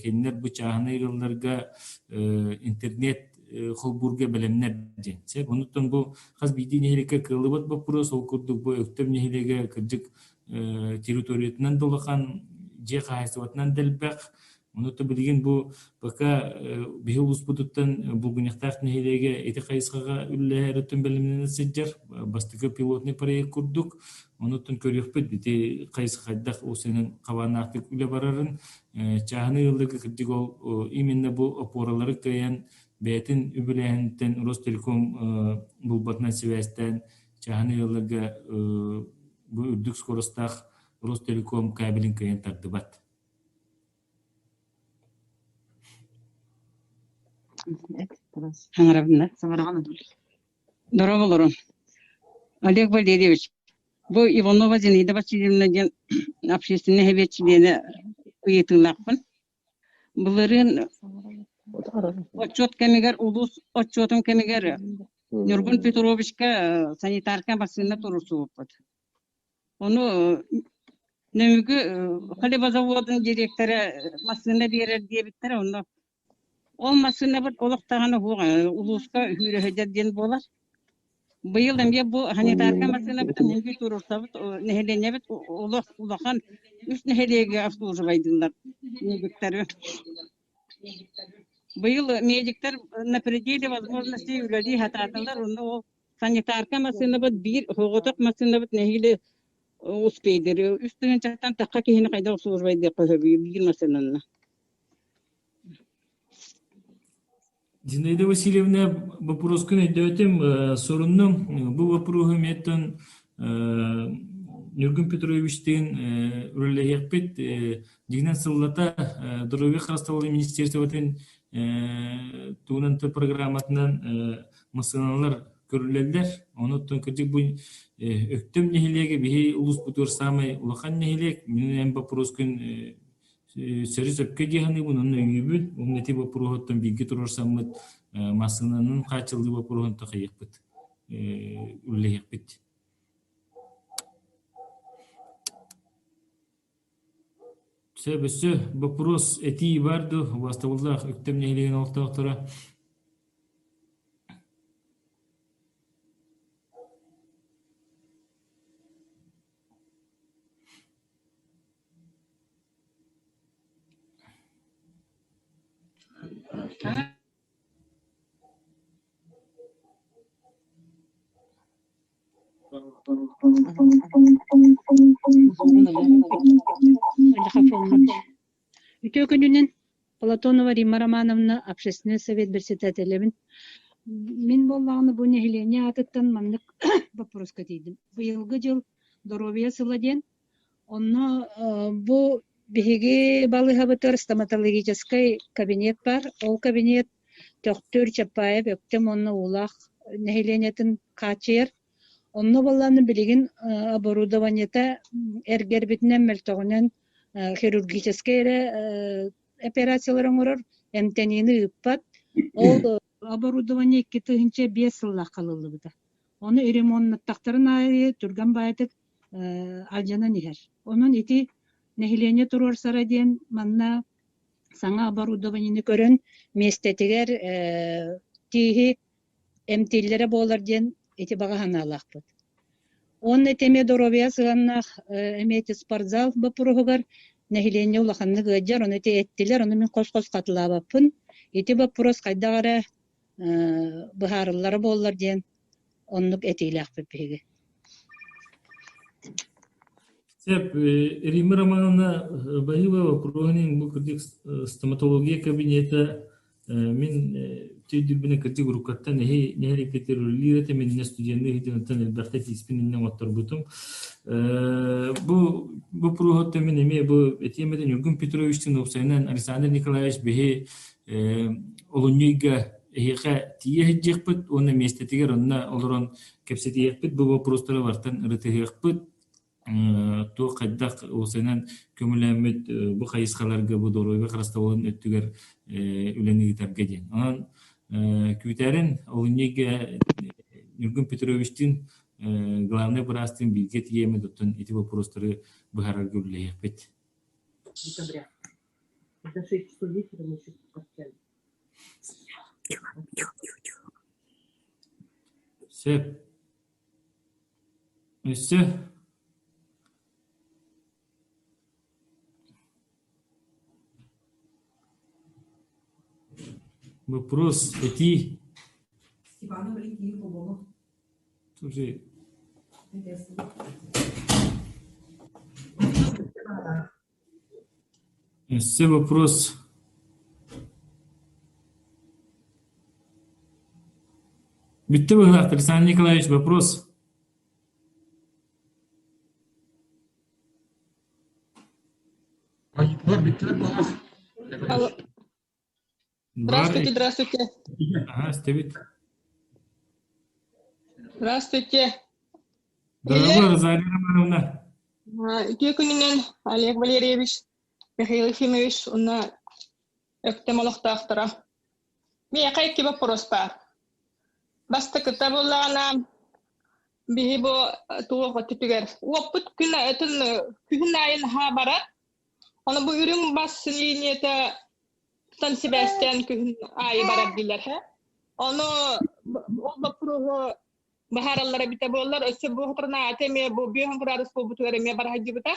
кинилэр бу чааһынай ыалларга интернет холбуурга бэлэмнэр диэн. Сөп. Онуттан бу хас биирдии нэһилиэккэ кыаллыбат боппуруос, ол курдук бу Өктөм нэһилиэгэ кырдьык территориятынан да улахан, дьиэ хаһаайыстыбатынан да элбэх. Онуттан билигин бу пока биһи улууспутуттан Булгунньахтаах нэһилиэгэ ити хайысхаҕа үлэлэһэр өттүн бэлэмнэнэ сылдьар. Бастакы пилотный проект курдук. Онуттан көрүөхпүт ити хайысха хайдах усунан хабааннаахтык үлэ барарын. Чааһынай ыалларга кырдьык ол именно бу опоралары кыайан бэйэтин үбүлээһиниттэн Ростелеком булбатынан сибээстээн чааһынай ыалларга бу үрдүк скоростаах Ростелеком кабелин кыайан тардыбат. Саҥарабын Дорооболорун. Олег Валерьевич, бу Иванова Зинаида Васильевна диэн общественнай сэбиэт чилиэнэ ыйытыылаахпын. Былырыын отчуот кэмигэр, улуус отчуотун кэмигэр Ньургун Петровичка санитарка массыына туруорсубуппут. Ону Нөмүгү хлебозаводун директора массыына биэрэр диэбиттэрэ, онно ол массыынабыт олох даҕаны уһуох улууска үүрөһөдьөр диэн буолар. Быйыл эмиэ бу санитарка массыынабытын мин туруорсабыт, нэһилиэнньэбит олох улахан үс нэһилиэги обслуживайдыыллар медиктары. Быйыл медиктэр на пределе возможностей үлэлии сатаатылар, онно ол санитарка массыынабыт биир соҕотох массыынабыт нэһиилэ успейдыр. Үс тыһыынчаттан тахха киһини хайдах обслуживайдыахха сөбүй биир массыынанна. Зинаида Васильевна, боппуруоскун өйдөөтүм, соруннум. Бу боппуруоһу эмиэттэн Ньургун Петровичтыын үлэлэһиэхпит. Дьиҥинэн сыллата Здоровье харыстабылын министерствотын тугунан программатынан массыыналар көрүллэллэр. Онуттан кырдьык бу Өктөм нэһилиэгэ биһи улууспутугар саамай улахан нэһилиэк. Мин эн боппуруоскун сөрү сөпкө дии саныыбын уонна өйүүбүн. Уонна ити боппуруоһуттан бииргэ туруорсаммыт массыынанан хааччыллыы боппуруоһун тахайыахпыт, үлэлэһиэхпит. Сөп, өссө боппуруос этии баар дуо? Убаастабыллаах Өктөм нэһилиэгин олохтоохторо. Үтүө күнүнэн Платонова Римма Романовна, общественный совет председателэбин. Мин буоллаҕына бу нэһилиэнньэ аатыттан маннык боппуруоска тиийдим. Быйылгы дьыл доруобуйа сыла диэн Онно бу биһиги балыыһабытыгар стоматологическай кабинет баар. Ол кабинет Төхтүр, Чапаев, Өктөм уонна Уулаах нэһилиэнньэтин хааччыйар. Онно буоллаҕына билигин оборудованиета эргэрбитинэн, мөлтөҕүнэн хирургическай эрэ операциялары оҥорор, эмтэниини ыыппат. Ол оборудование 2005 сыллаахха ылыллыбыта. Ону ремоннаттахтарын аайы түргэн баайытык алдьанан иһэр. Онон ити нэһилиэнньэ туруорсара диэн манна саҥа оборудованиены көрөн миэстэтигэр тииһи эмтииллэрэ буолар диэн ити баҕа санаалаахпыт. Уонна ити эмиэ доруобуйа сыһыаннаах эмиэ ити спортзал боппуруоһугар нэһилиэнньэ улаханнык ыалдьар, ону ити эттилэр, ону мин хос-хос хатылаабаппын. Ити боппуруос хайдах эрэ быһаарыллара буоллар диэн оннук этиилээхпит биһиги. Сөп, Римма Романовна баһыыба боппуруоһун бу кырдьык стоматология кабинета Мин өйдүүрбүнэн кырдьык уруккаттан эһи нэһилиэккитигэр үлэлиир этим, иннэ студенныы сылдьан элбэхтэ тииспин иннэ оҥотторбутум. Бу боппуруоһуттан мин эмиэ бу этиэм этэ Ньургун Петровичтыын уопсайынан Александр Николаевич биһи олунньу ыйга эһиэхэ тиийэ сылдьыахпыт уонна миэстэтигэр онно олорон кэпсэтиэхпит, бу боппуруостары барытын ырытыһыахпыт. Туох хайдах уопсайынан көҥүллэммит бу хайысхаларга бу доруобуйа харыстабылын өттүгэр үлэни ыытарга диэн. Онон күүтэрин олунньуга Ньургун Петровичтыын главнай быраастыын бииргэ тиийэммит оттон ити боппуруостары быһаарарга үлэлэһиэхпит. Декабря. Это 6 часов вечера мы еще общались. Сөп. Өссө Вопрос этии. Слушай. Өссө вопрос. Бүттэ быһыылаах, Александр Николаевич, вопрос. Алло. Здравствуйте, здравствуйте. Ага, истэбит. Здравствуйте. Дорогой Розалия Романовна. Үтүө күнүнэн Олег Валерьевич, Михаил Ефимович уонна Өктөм олохтоохторо. Миэхэ икки боппуруос баар. Бастакыта буоллаҕына, биһи бу туох өттүтүгэр уоппут күн атын күһүн аайы наһаа барар. Ону бу үрүҥ бас линията тан сибээстээн күһүн аайы барар дииллэр һэ. Ону ол боппуруоһу быһаараллара эбитэ буоллар, өссө бу хоторунааты эмиэ бу бүөһүн кыраадыс буолбутугар эмиэ бара сылдьыбыта.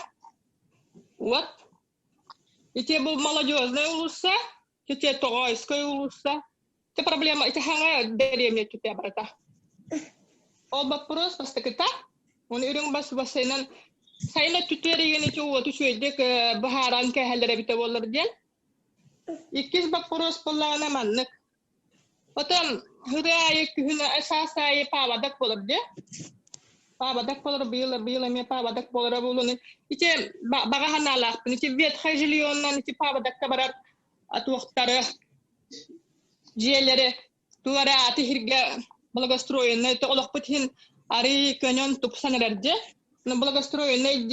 Вот. Ити бу молодежная уулусса, ити Тоҕойскай уулусса. Ити проблема ити хаҥа дэриэбинэ түтэ барыта. Ол боппуруос бастакыта. Оны үрүҥ бас бассайынан сайын өттүтүгэр игин ити уоту үчүгэйдик быһааран кээһэллэр эбитэ буоллар диэн. Иккис боппуруос буоллаҕына маннык. Потом ырыа аайы күһүн саас аайы паводок буолар дии. Паводок буолар быйыл быйыл эмиэ паводок буолара буолуон ити баҕа санаалаахпын ити ветхай жильённан ити паводокка барар туохтары дьиэлэри туора аты иһиргэ благоустроенный олохпут иһин арый көнөн тупсан эрэр дьэ благоустроенный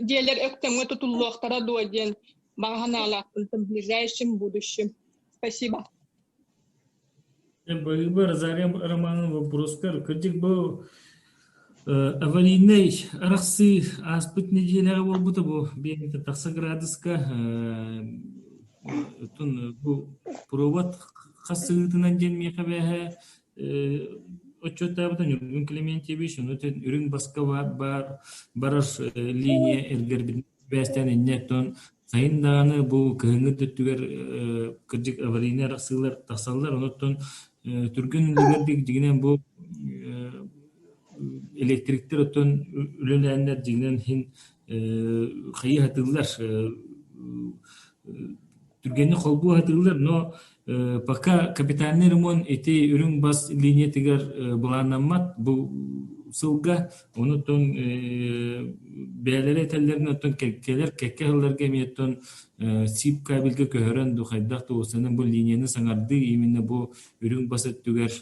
дьиэлэр өктөмҥө тутуллуохтара дуо диэн баҕа санаалаахпын в ближайшем будущем Спасибо. Быыбар Розалия Романова вопростар. Кырдьык бу аварийнай арахсыы ааспыт нэдиэлэҕэ буолбута бу биэнитэ тахса градуска оттон бу провод хас сыһыытынан диэн миэхэ бээһэ отчуоттаабыта Ньургун Клементьевич ону үрүҥ баска бар барар линия эргэрбит сибээстээн инньэ оттон сайын даҕаны бу кыһыҥҥы өттүгэр кырдьык аварийнай арахсыылар тахсаллар онуттан түргэн үлүгэрдик дьиҥинэн бу электриктэр оттон үлэлээннэр дьиҥинэн иһин хайыы сатыыллар түргэнник холбуу сатыыллар но Пока капитальный ремонт ити үрүҥ бас линиятыгар былааннаммат бу сылга онуттан бэйэлэрэ этэллэрин оттон кэлэр кэккэ сылларга эмиэ оттон сип кабельга көһөрөн ду хайдах да уопсайынан бу линияны саҥардыы именно бу үрүҥ бас өттүгэр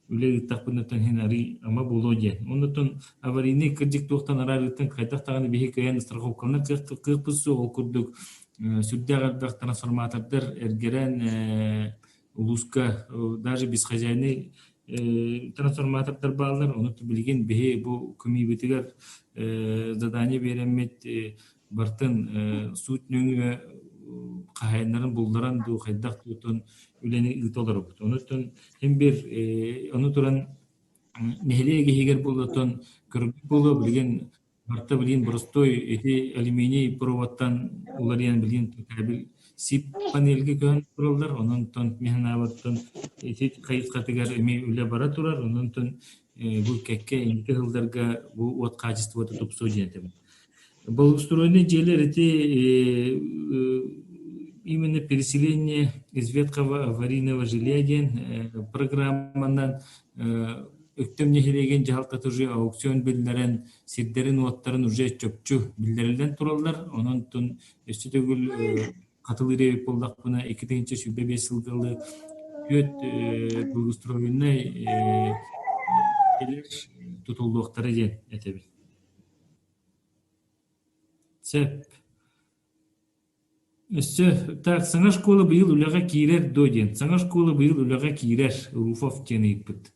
үлэ ыыттахпытына оттон иһин арый ама буолуо диэн. Оннуттан аварийнай кырдьык туохтан араарыыттан хайдах даҕаны биһи кыайан страховкаланар кыахпыт суох ол курдук сүрдээх элбэх трансформатордар эргэрэн улууска даже бесхозяйный трансформатордар бааллар. Ону билигин биһи бу көмүүбүтүгэр задание биэрэммит бартын суут нөҥүө хаһаайыннарын булларан дуу хайдах дуутун үлэни ыыта олоробут. Онуттан син бир ону туран нэһилиэк иһигэр буолуотун көрбүт буолуо билигин Барыта билигин боростуой ити алюминий проводтан уларыйан билигин кабель сип панельга көһөн тураллар. Онон мин санаабыттан ити хайысхатыгар эмиэ үлэ бара турар. Онон бу кэккэ инники сылларга бу уот хаачыстыбата тупсуо диэн этэбин. Благоустроенный дьиэлэр ити именно переселение из ветхого аварийного жилья диэн программанан Өктөм нэһилиэгин дьаһалтата уже аукцион биллэрэн, сирдэрин-уоттарын уже чопчу биллэриллэн тураллар. Онон өссө төгүл хатылыыр эбит буоллахпына, 2025 сылга түөрт благоустроеннай тутуллуохтара диэн этэбин. Сөп. Өссө так саҥа школа быйыл үлэҕэ киирэр дуо диэн. Саҥа школа быйыл үлэҕэ киирэр, Руфов диэн ыйыппыт.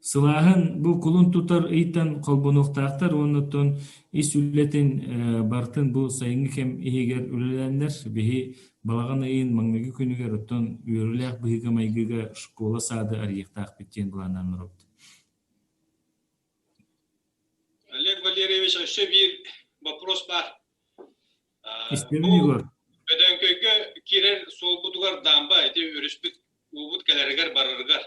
Сылааһын бу кулун тутар ыйтан холбонуохтаахтар уонна оттон ис үлэтин барытын бу сайыҥҥы кэм иһигэр үлэлээннэр биһи балаҕан ыйын маҥнайгы күнүгэр оттон үөрүүлээх быһыыга-майгыга школа саады арыйыахтаахпыт диэн былааннаан олоробут. Олег Валерьевич, өссө биир вопрос баар. Истэбин, Егор. Бөдөҥкөйгө киирэр суолбутугар дамба ити өрүспүт уубут кэлэригэр барарыгар.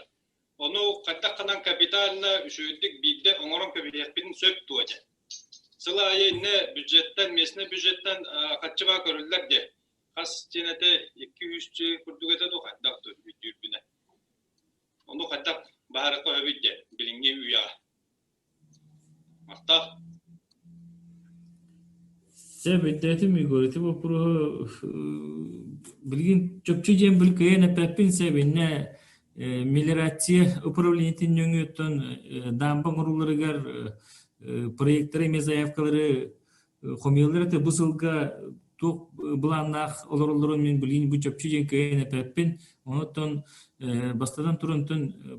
Ону хайдах гынан капитально үчүгэйдик биирдэ оҥорон кэбиһиэхпитин сөп дуо дьэ? Сыл аайы иннэ бюджеттан, местный бюджеттан харчы баа көрүллэр диэ. Хас диэн этэ 2-3 курдук этэ дуу хайдах дуу өйдүүрбүнэ. Ону хайдах баһарыкка өбүт диэ билиҥҥи үйэҕэ. Махтал. Сөп өйдөөтүм Егор, ити боппуруоһу билигин чопчу диэн бил кыайан эппэппин сөп иннэ мелиорация управлениетын нөҥүөттэн дамба оҥорууларыгар проекттары эмиэ заявкалары хомуйаллар этэ бу сылга. туох былааннаах олороллорун мин билигин бу чопчу диэн кыайан эппэппин. Онуттан бастатан туран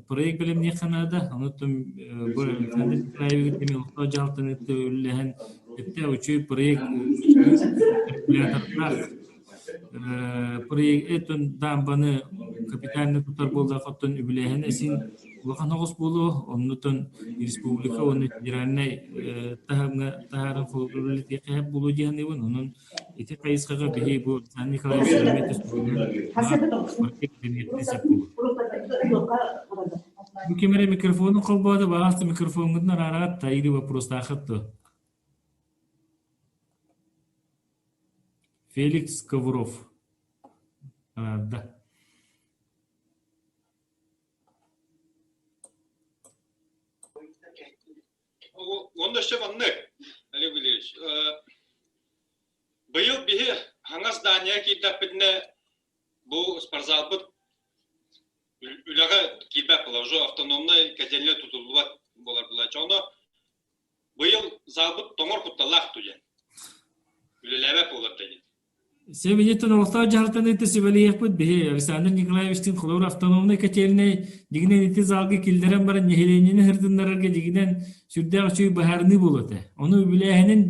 проект бэлэмниэххэ наада. Онуттан бу Александр Николаевич эмиэ олохтоох дьаһалтаны кытта үлэлэһэн сөптөөх үчүгэй проект регулятордаах проект даамбаны капитально тутар буоллахха оттон үбүлээһинэ син улахан оҕус буолуо. Оннутун республика уонна федеральнай таһымҥа таһааран үлэлэтиэххэ буолуо дии саныыбын. Онон ити хайысхаҕа биһи бу Александр Николаевич Бу ким эрэ микрофонун холбоото, баҕас микрофоҥҥутун араараҕыт тайыы вопростаахыт дуо? Феликс Ковров. Араарда. Уонна өссө маннык, Олег Валерьевич, быйыл биһи хаҥас здания киирдэхпитинэ бу спортзалбыт үлэҕэ киирбэт буолар, уже автономнай котельня тутуллубат буолар буолааччы. Ону быйыл залбыт тоҥор кутталлаах диэн, үлэлээбэт буолар диэн. Сэбиниттэн олохтоох дьаһалтаны ытта сүбэлиэхпит биһи Александр Николаевичтыын холобур автономнай котельнай дьигинэн ити залга киллэрэн баран нэһилиэнньэни сырдыннарарга дьигинэн сүрдээх үчүгэй быһаарыныы буолуо этэ. Ону үбүлээһинин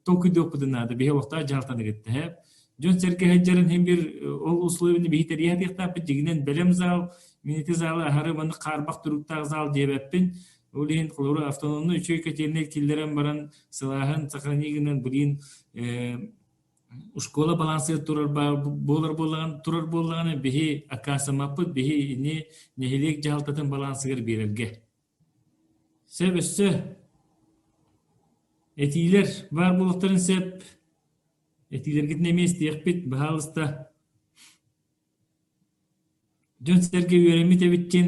толкуйдуохпутун наада биһи олохтоох дьаһалтаны кытта һэ. Дьон-сэргэ сылдьарын иһин бир ол условияны биһи тэрийэ сатыахтаахпыт дьигинэн бэлэм зал, мин ити залы аһары маннык хаарбах туруктаах зал диэбэппин. Ол иһин холобура автономнай үчүгэй котельнай киллэрэн баран сылааһын сохранить гынан билигин школа балансыгар турар буолар буоллаҕына турар буоллаҕына биһи аккаастаммаппыт биһи ини нэһилиэк дьаһалтатын балансыгар биэрэргэ. Сөп өссө этиилэр баар буолуохтарын сөп. Этиилэргитин эмиэ истиэхпит, баһаалыста. Дьон-сэргэ үөрэммит эбиккин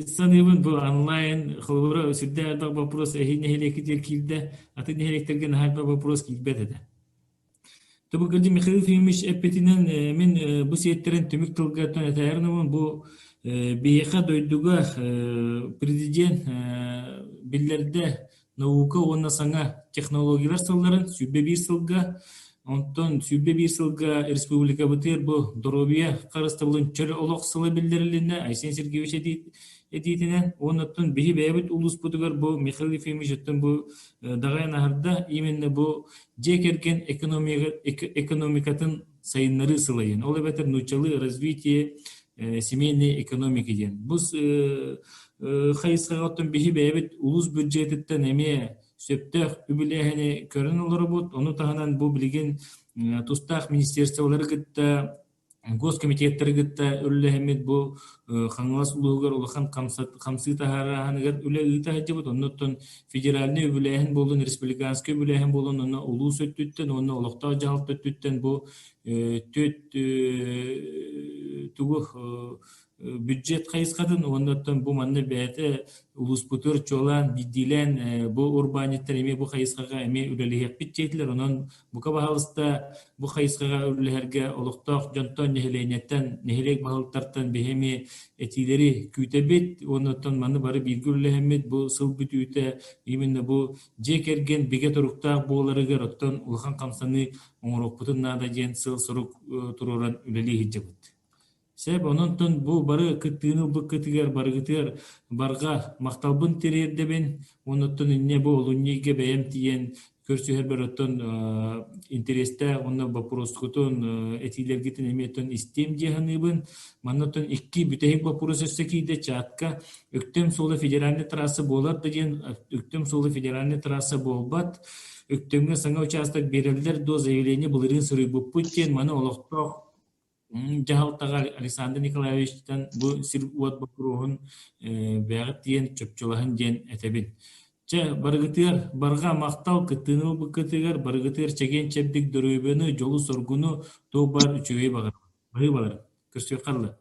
саныыбын бу онлайн холобура сүрдээх элбэх боппуруос эһиил нэһилиэккитигэр киирдэ, атын нэһилиэктэргэ наһаа элбэх боппуруос киирбэт этэ. Тобукалдьы Михаил Ефимович эппитинэн мин бу сиэттэрин түмүк тылга этээри гынабын бу биһиэхэ дойдуга президент биллэрдэ наука уонна саҥа технологиялар сылларын 101 сылга, онтон 101 сылга республикабытыгар бу доруобуйа харыстабылын чөл олох сыла биллэрилиннэ Айсен Сергеевич этиитинэн уонна оттон биһи бэйэбит улууспутугар бу Михаил Ефимович оттон бу даҕайан аһарда именно бу дьиэ кэргэн экономикатын сайыннарыы сыла диэн. Ол эбэтэр нууччалыы развитие семейной экономики диэн. Бу хайысхаҕа оттон биһи бэйэбит улуус бюджетиттэн эмиэ сөптөөх үбүлээһини көрөн олоробут. Ону таһынан бу билигин тустаах министерстволары кытта госкомитеттары кытта үлэлэһэммит бу Хаҥалас улууһугар улахан хамсыы таһаарааһыныгар үлэ ыыта сылдьыбыт. Оннуттан федеральнай үбүлээһин буоллун, республиканскай үбүлээһин буоллун, онно улуус өттүттэн уонна олохтоох дьаһалта өттүттэн бу түөрт тугу бюджет хайысхатын уонна оттон бу манна бэйэтэ улууспутугар чуолаан биирдиилээн бу урбаанньыттар эмиэ бу хайысхаҕа эмиэ үлэлэһиэхпит диэтилэр. Онон Бука баһаалыста бу хайысхаҕа үлэлэһэргэ олохтоох дьонтон, нэһилиэнньэттэн, нэһилиэк баһылыктартан биһи эмиэ этиилэри күүтэбит уонна оттон маны бары бииргэ үлэлэһэммит бу сыл бүтүүтэ именно бу дьиэ кэргэн бигэ туруктаах буоларыгар оттон улахан хамсаныы оҥоруохпутун наада диэн сыал-сорук туруоран үлэлии сылдьабыт. Сөп, онон бу бары кыттыыны ылбыккытыгар барыгытыгар барҕа махталбын тириэрдэбин. Оннуттан инньэ бу олунньуйга бэйэм тиийэн көрсүһэрбэр оттон интэриэстээх уонна боппуруоскутун этиилэргитин эмиэ оттон истиэм дии саныыбын. Манна оттон икки бүтэһик боппуруос өссө киирдэ чатка. Өктөм суола федеральнай трасса буолар да диэн Өктөм суола федеральнай трасса буолбат. Өктөмҥө саҥа учаастак биэрэллэр дуо заявление былырыын суруйбуппут диэн маны олохтоох дьаһалтаҕа Александр Николаевичтан бу сир-уот боппуруоһун бэйэҕит тиийэн чопчулаһын диэн этэбин. Чэ, барыгытыгар барҕа махтал кыттыыны ылбыккытыгар, барыгытыгар чэгиэн-чэбдик доруобуйаны, дьолу-соргуну, туох баар үчүгэйи баҕарабын. Баһыыбаларын. Көрсүөххэ дылы.